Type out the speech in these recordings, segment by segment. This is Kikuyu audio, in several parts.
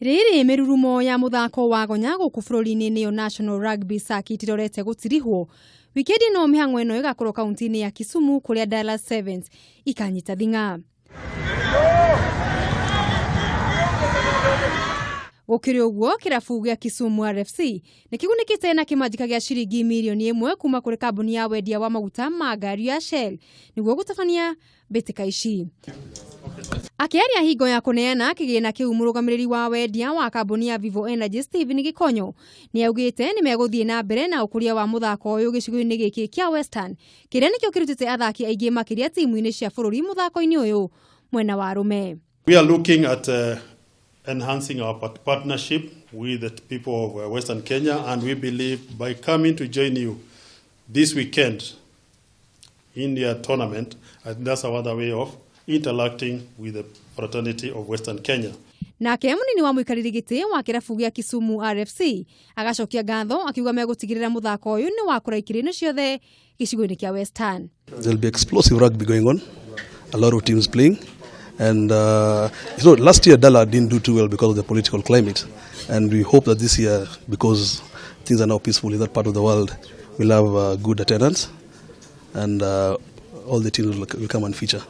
Rĩrĩ mĩrurumo ya mũthako wa gonya gũkũ bũrũri-inĩ nĩyo National Rugby Circuit ĩrorete gũtirihwo. Wikendi ĩno mĩhang'o ĩno ĩgakorwo kaunti-inĩ ya Kisumu kũrĩa Dallas Sevens ikanyita thing'a. Gũkĩrĩ ũguo kĩrabu gĩa Kisumu RFC nĩ kĩgunĩkĩte na kĩmanjĩka gĩa ciringi mirioni 1 kuma kũrĩ kambuni ya wendia wa maguta ma ngari ya Shell nĩguo gũtabania mbĩtĩka ici. Akĩaria hingo ya kũneana kĩgĩna kĩu mũrũgamĩrĩri wa wendia wa kambuni ya Vivo Energy Stephen Gĩkonyo nĩ augĩte nĩ megũthiĩ na mbere na ũkũria wa mũthako ũyũ gĩcigo-inĩ gĩkĩ kĩa Western kĩrĩa nĩkĩo kĩrutĩte athaki aingĩ makĩria timu-inĩ cia bũrũri mũthako-inĩ ũyũ mwena wa arũme. We are looking at enhancing our partnership with the people of Western Kenya, and we believe by coming to join you this weekend in their tournament, I think that's another way of interacting with the fraternity of Western Kenya. Nake munini wa mũikarĩri gĩtĩ wa kĩrabu gĩa Kisumu RFC agacokia ngatho akiuga megũtigĩrĩra mũthako ũyũ nĩ wakũra ikĩro-inĩ ciothe gĩcigo-inĩ kĩa Western. There'll be explosive rugby going on, a lot of teams playing, and so last year Dala didn't do too well because of the political climate, and we hope that this year, because things are now peaceful in that part of the world, we'll have good attendance and all the teams will come and feature.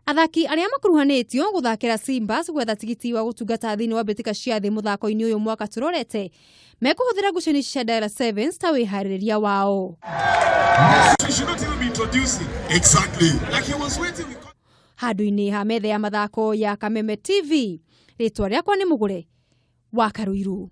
Athaki arĩa makuruhanĩtio gũthakĩra Simbas gwetha tigiti wa gũtungata thĩinĩ wa mbĩtĩka cia thĩ mũthako-inĩ ũyũ mwaka tũrorete mekũhũthĩra ngucanio cia Dala Sevens ta wĩharĩrĩria wao. Handũ-inĩ ha metha ya mathako ya Kameme TV, rĩtwa rĩakwa nĩ Mũgũre wa Karuiru.